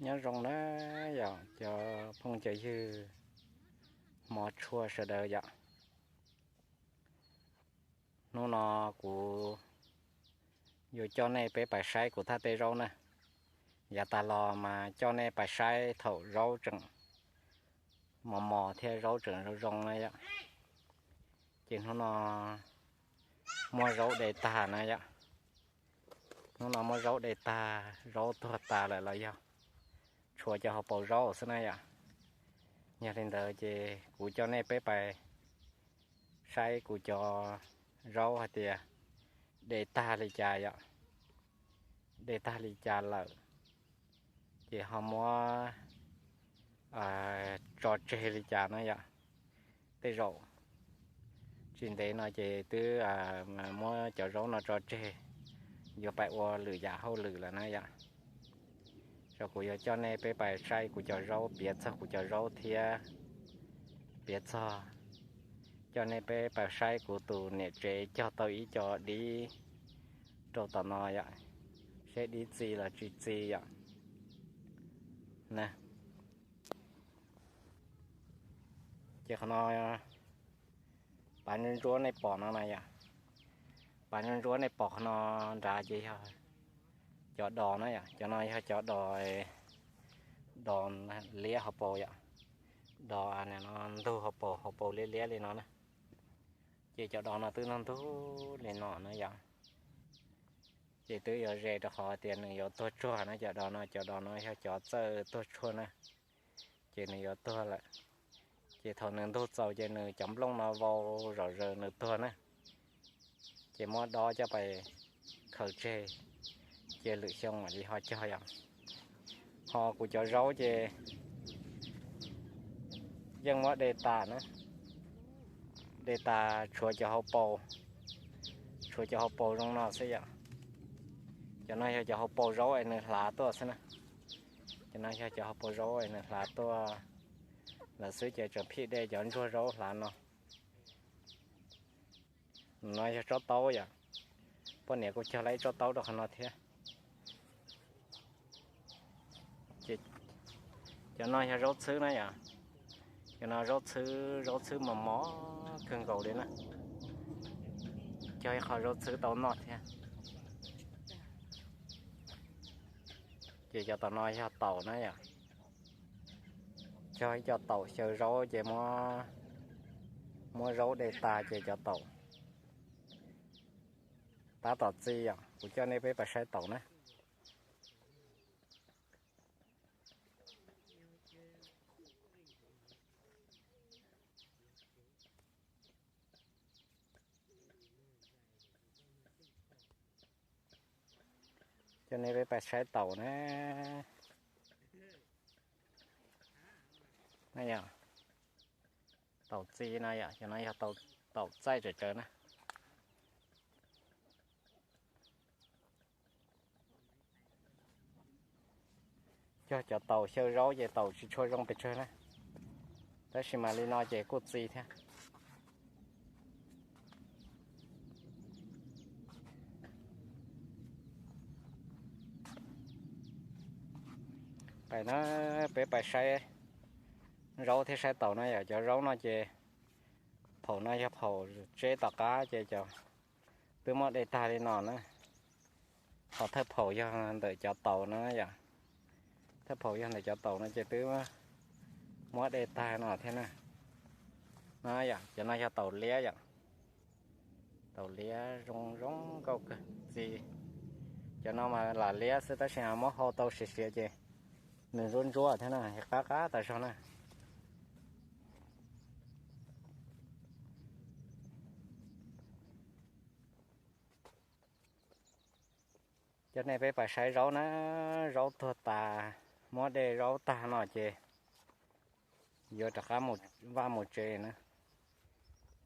Nyob zoo na yom cov phooj cov ywg hmov tshua sawv daws yom. Hnub no kuv yuav coj nej peb pais saib kuv thaj teb zaub na. Yav tas los mas coj nej pais saib thaum zaub tseem mos mos thiab zaub tseem zoo zoo na yom. Ces hnub no muab zaub de tag na yom. Hnub no muab zaub de tag, zaub tuag tas lawm los yog tshuav cov hauv paus zaub xwb na yom. Yog li ntawd ces kuv coj nej peb pais saib kuv cov zaub hais tias de tag li cas yom. De tag li cas lawm ces ho muab tso tseg li cas na yom. Tej zaum tsis ntev no ces twb muab cov zaub no tso tseg, yuav pais ua lwm yam hauj lwm lawm na yom. Ces kuv yuav coj nej peb pais saib kuv cov zaub, piav txog kuv cov zaub thiab piav txog, coj nej peb pais saib kuv tus niam tsev cog tau ib co dib rau tom no yom, seb dib txi los tsis txi yom. Na, ces qhov no pas ntsuab ntsuab nej pom no na yom, pas ntsuab ntsuab nej pom qhov no nrad ces yog cov dos na yom. Cov no yog cov dos, dos liab hauv paus yom, dos no ntug hauv paus, hauv paus liab liab li no na. Ces cov dos no twb ntug ntug li no na yom. Ces twb yuav ze rau qhov tias nws yuav tuag tsuag na. Cov dos no, cov dos no yog cov txawj tuag tsuag na, ces nws yuav tuag lawm. Ces thaum nws ntug txaus ces nws cov nplooj no vau zom zaws nws tuag na. Ces muab dob coj pais khaws tseg, ces lwm xyoo mam li ho cog yom. Ho kuv cov zaub ces yeej muab de tas na, de tas tshuav cov hauv paus, tshuav cov hauv paus zoo no xwb yom. Cov no yog cov hauv paus zaub es nws hlav tuaj xwb na. Cov no yog cov hauv paus zaub es nws hlav tuaj lawm xwb ces tseem phij de cov ntsuag zaub hlav no. No yog tsob taub yom, poj niam kuj cog lawm ib tsob taub rau qhov no thiab. Ces cov no yog zaub txhwb na yom, cov no zaub txhwb, zaub txhwb mos mos kawg nkaus li na. Cog ib qho zaub txhwb tau noj thiab. Ces cov tom no yog taum na yom, cog ib co taum xyaw zaub ces muab zaub de tas ces cov taum tab tom txi yom. Kuv coj nej peb pais saib taum na. Coj nej peb pais saib taum na. Yog taum txi no yom, cov no yog taum txaij tsawv tsawv na. Cog cov taum xyaw zaub ces taum tsis tshua zoo pes tsawg na, tab sis mas li no ces kuj txi thiab. Pais na, peb pais saib zaub thiab saib taum na yom. Cov zaub no ces phaum no yog phaum tseb tom qab ces cov twb muab de tag li no na. Ho thawj phaum yog ntawm cov taum no yom. Thawj phaum yog ntawm cov taum no ces twb muab de tag no thiab na. No yom, cov no yog taum liab yom. Taum liab zoo zoo nkauj kawg txi. Cov no mas lam liab xwb tab sis muab hau tau siav siav ces nws ntsuab ntsuab thiab na, qab qab tas zog na. Coj nej peb pais saib zaub na, zaub tuag tas, muab de zaub tag no ces yuav rov qab mus vaj mus tsev na.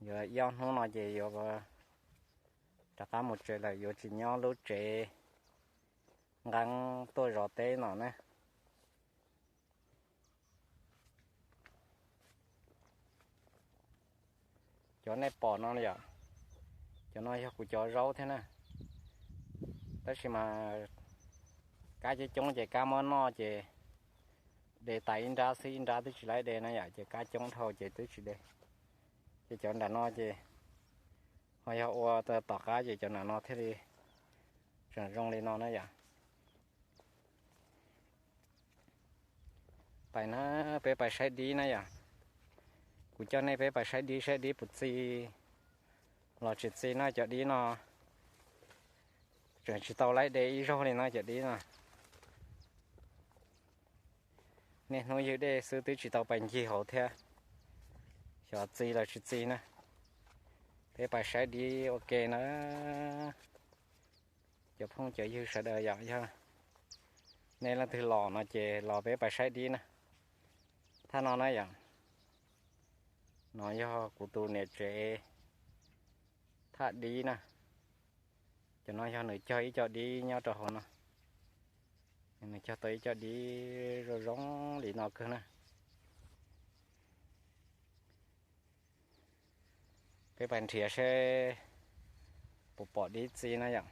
Yuav ib ob hnub no ces yuav rov qab mus tsev lawm, yuav tsis nyob lub tsev nqeeb tuaj zov teb no na. Cov nej pom no yom, cov no yog kuv cov zaub thiab na. Tab sis mas kab coob coob ces kab muab noj ces de tas ib nrab xwb, ib nrab twb tsis laib de na yom, ces kab coob dhau ces twb tsis de. Ces cov nram no ces ho yog ua tom qab ces cov nram no thiaj li tseem zoo li no na yom. Pais na, peb pais saib dib na yom. Kuv coj nej peb pais saib dib, saib dib puas txi los tsis txi na. Cov dib no tseem tsis tau laib de ib zaug li no cov dib no. Niaj hnub ywg dej xwb twb tsis tau pais ncig hauv thiab, xyov txi los tsis txi na. Peb pais saib dib ua ke na. Cov phooj cov ywg sawv daws yom, yog nej leej twg los no ces los peb pais saib dib na. Thaj no na yom, no yog kuv tus niam tsev thaj dib na. Cov no yog nws cog ib co dib nyob rau hauv no. Nws cog tau ib co dib zoo zoo li no kawg na. Peb pais nrhiav seb puas pom dib txi na yom.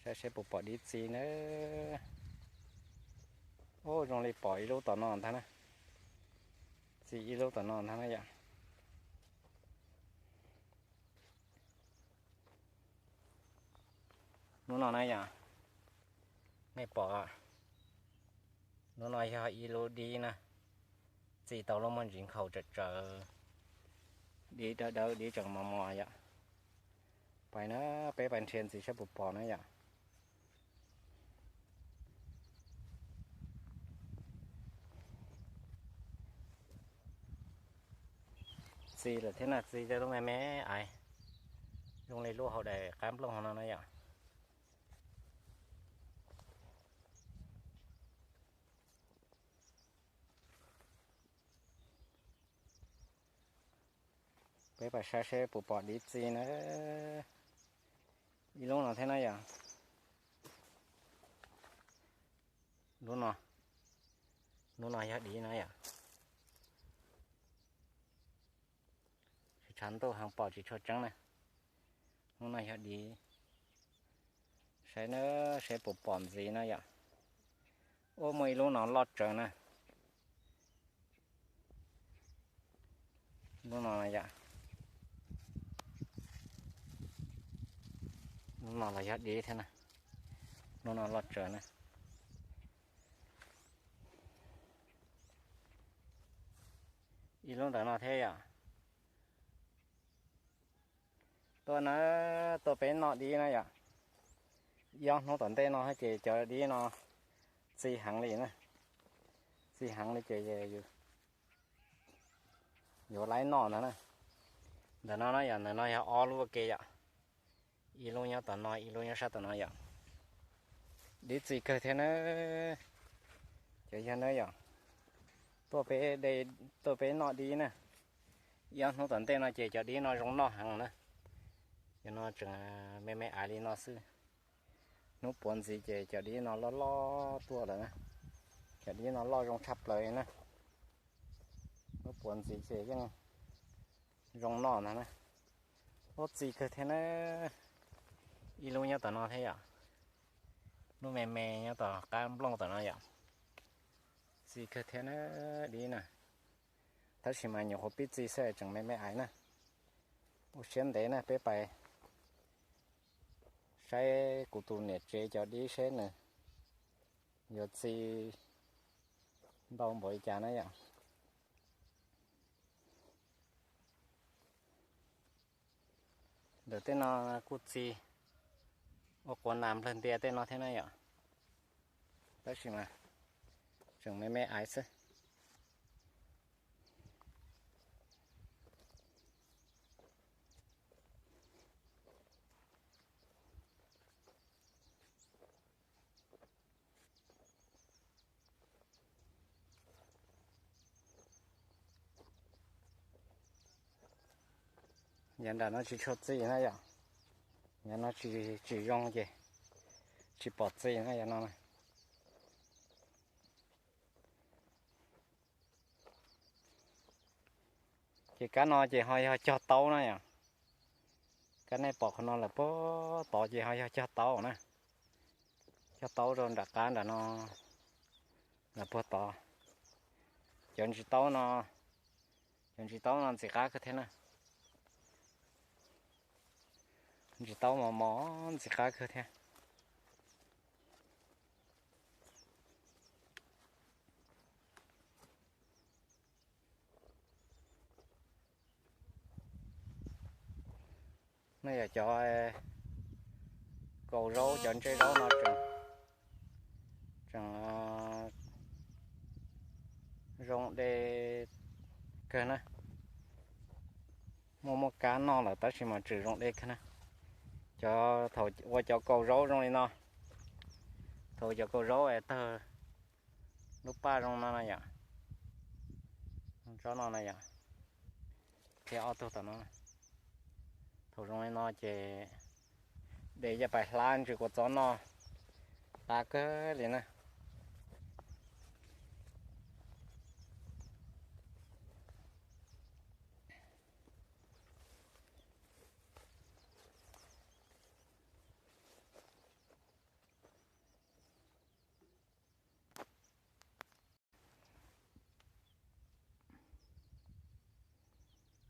Saib seb puas pom dib txi na. Ub, zoo li pom ib lub tom no ntag na. Txi ib lub tom no ntag na yom. Lub no na yom, nej pom, lub no yog ib lub dib na, txi tau lub muaj ntsis nkhaus tsawv tsawv, dib dawb dawb, dib tseem mos mos yom. Pais na, peb pais nrhiav ntxiv saib puas pom na yom. Txi lawm thiab na, txi tej lub me me aiv, zoo li lub hauv daim qab nplooj no na yom. Peb pais saib seb puas pom dib txi na. Ib lub no thiab na yom. Lub no, lub no yog dib na yom. Tshav ntuj heev pom tsis tshua tseeb na. Lub no yog dib. Saib na, saib puas pom ntxiv na yom. Ub, muaj ib lub no loj tsawv na. Lub no yom. Lub no los yog dib thiab na. Lub no loj tsawv na. Ib lub ntawm no thiab yom. Tuaj na, tuaj peb noj dib na yom. Ib ob hnub tom ntej no ces cov dib no txi heev li na. Txi heev li ces yuav laib noj ntag na. Ntawm no na yom, ntawm no yog ob lub ua ke yom. Ib lub nyob tom no, ib lub nyob sab tom no yom. Dib txi kawg thiab na. Cov yog na yom, tuaj peb, tuaj peb noj dib na. Ib ob hnub tom ntej no ces cov dib no zoo noj heev na. Cov no tseem me me aiv li no xwb. Hnub puav ntxiv ces cov dib no loj loj tuaj lawm na. Cov dib no loj zoo tshaj plaws li na. Hnub puav ntxiv ces yeej zoo noj ntag na. Ub, txi kawg thiab na. Ib lub nyob tom no thiab yom. Lub me me nyob tom qab nplooj tom no yom. Txi kawg thiab na, dib na. Tab sis mas nyuam qhuav pib txi xwb tseem me me aiv na. Ua siab ntev na, peb pais saib kuv tus niam tsev cov dib seb nws yuav txi ntau npaum li cas na yom. Ntawm tej no kuj txi ua quav nas nplawg ntia tej no thiab na yom. Tab sis mas tseem me me aiv xwb. Yav nram no tsis tshua txi na yom. Yav no tsis, tsis zoo ces tsis pom txi na yav no. Ces kab no ces ho yog cog taub na yom. Kab nej pom qhov no lawm puag tod ces ho yog cog taub na. Cog taub rau nram qab nram no. Los puag tod, cov ntsis taub no, cov ntsis taub no ntxim qab kawg thiab na. Ntsis taub mos mos ntxim qab kawg thiab. No yog cov kaus zaub, cov ntsej zaub no tseem, tseem zoo de kawg na. Muaj muaj kab noj lawm tab sis mas tseem zoo de kawg na. Cov thaum ua cov kaus zaub zoo li no, thaum ua cov kaus zaub es tawg lub paj zoo no na yom, tsob no na yom, thiab ob tug tom no. Thaum zoo li no ces de caj pais hlab ntsis kua txob noj qab kawg li na.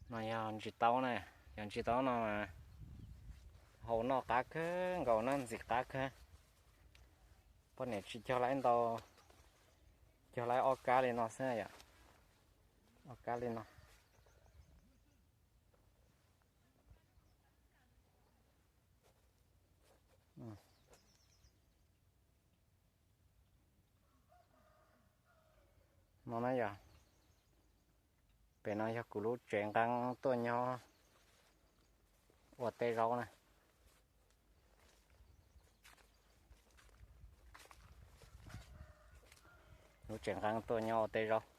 No yog ntsis taub na, yog ntsis taub no mas hau noj qab kawg nkaus na, ntxim qab kawg. Poj niam tsis cog laib ntau, cog laib ob kab li no xwb yom, ob kab li no. No na yog, pem no yog kuv lub tsev nqeeb tuaj nyob ua teb zaub na. Lub tsev nqeeb tuaj nyob ua teb zaub.